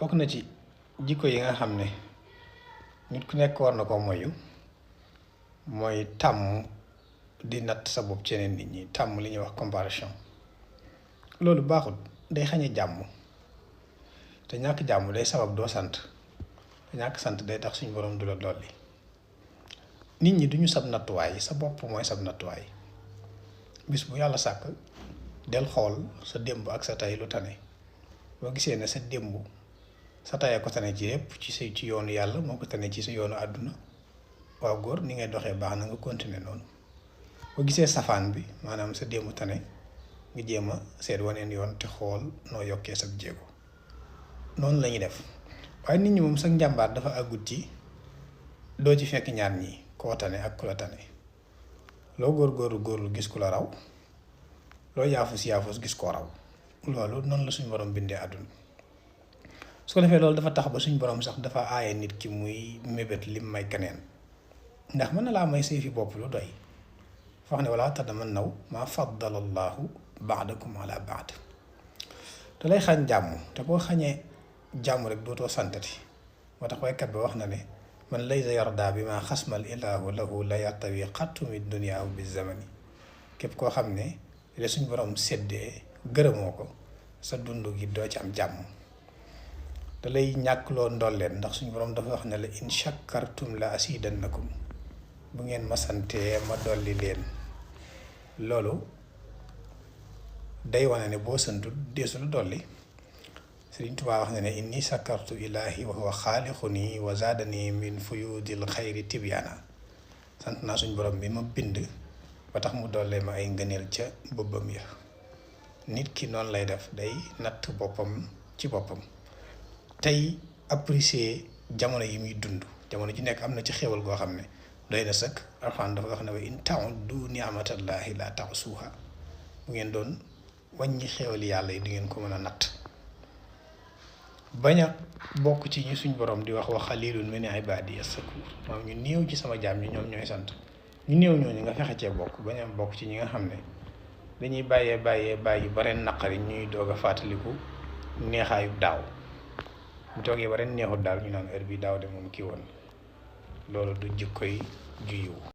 bokk na ci jikko yi nga xam ne nit ku nekk war na ko moyu mooy tàmm di natt sa bopp ci yeneen nit ñi tàmm li ñuy wax comparaison. loolu baaxul, day xañe jàmm te ñàkk jàmm day sabab doo sant te ñàkk sant day tax suñu borom du la dolli. nit ñi duñu sab nattuwaay, sa bopp mooy sab nattuwaay. bis bu yàlla sàkk del xool sa démb ak sa tey lu tane. boo gisee ne sa démb sa tayee ko tane ci yépp ci yoonu yàlla moo ko tane ci sa yoonu àdduna, waaw góor ni ngay doxee baax na nga continuer noonu. boo gisee safaan bi maanaam sa démb tane nga jéem a seet waneen yoon te xool noo yokkee sa jéego. noonu la ñuy def waaye nit ñi moom sa njàmbaar dafa àggut ci doo ci fekk ñaar ñi koo tane ak ku la tane. loo góorlu gis ku la raw, loo yaafus gis koo raw. loolu noonu la suñu borom bindee àdduna. su ko defee loolu dafa tax ba suñu borom sax dafa aaye nit ki muy mébét lim may keneen, ndax mën na laa may say fi bopp lu doy. foo xam ne wala tatamannaw maa faddala allahu baadakum ala baad. te lay xañ jàmm, te boo xañee jàmm rek dootoo santati. moo tax waykat ba wax na ne man laysa yarda bi ma xasmal ilaahu lahu la yartawi xattu mi duniyaahu bi zamani. képp koo xam ne la suñ borom séddee gërëmoo ko, sa dund gi doo ci am jàmm. da lay ñàkk loo ndolleen, ndax suñu borom dafa wax ne la in shakkartum la asidannakum. bu ngeen ma santee ma dolli leen. loolu day wane ne boo santul deesul dolli. Sëriñ Tuubaa wax na ne inni sakkartu ilaahi wa huwa xaalixuni wa zaadani min fuyudil xayri tibyaana. sant naa suñ borom bi ma bind ba tax mu dollee ma ay ngëneel ca bëbbam ya. nit ki noonu lay def, day natt boppam ci boppam tey apprécier jamono yi muy dund. jamono ji nekk am na ci xéwal goo xam ne doy na sëkk. Alxuraan dafa wax ne wa in ta'uddu ni'matallahi la tahsuha. bu ngeen doon wàññi xéwal yàlla yi du ngeen ko mën a natt. bañ a bokk ci ñi suñ borom di wax wa xalilun min ibadiya shakur. moom ñu néew ci sama jaam ñi ñoom ñooy sant. ñu néew ñooñu nga fexe cee bokk, bañ a bokk ci ñi nga xam ne dañuy bàyyi ba ren naqari ñuy doog a fàttaliku neexaayu daaw. bu toogee ba ren neexut daal ñu naan heure bi daaw de moom kii woon. loolu du jikkoy ju yiw.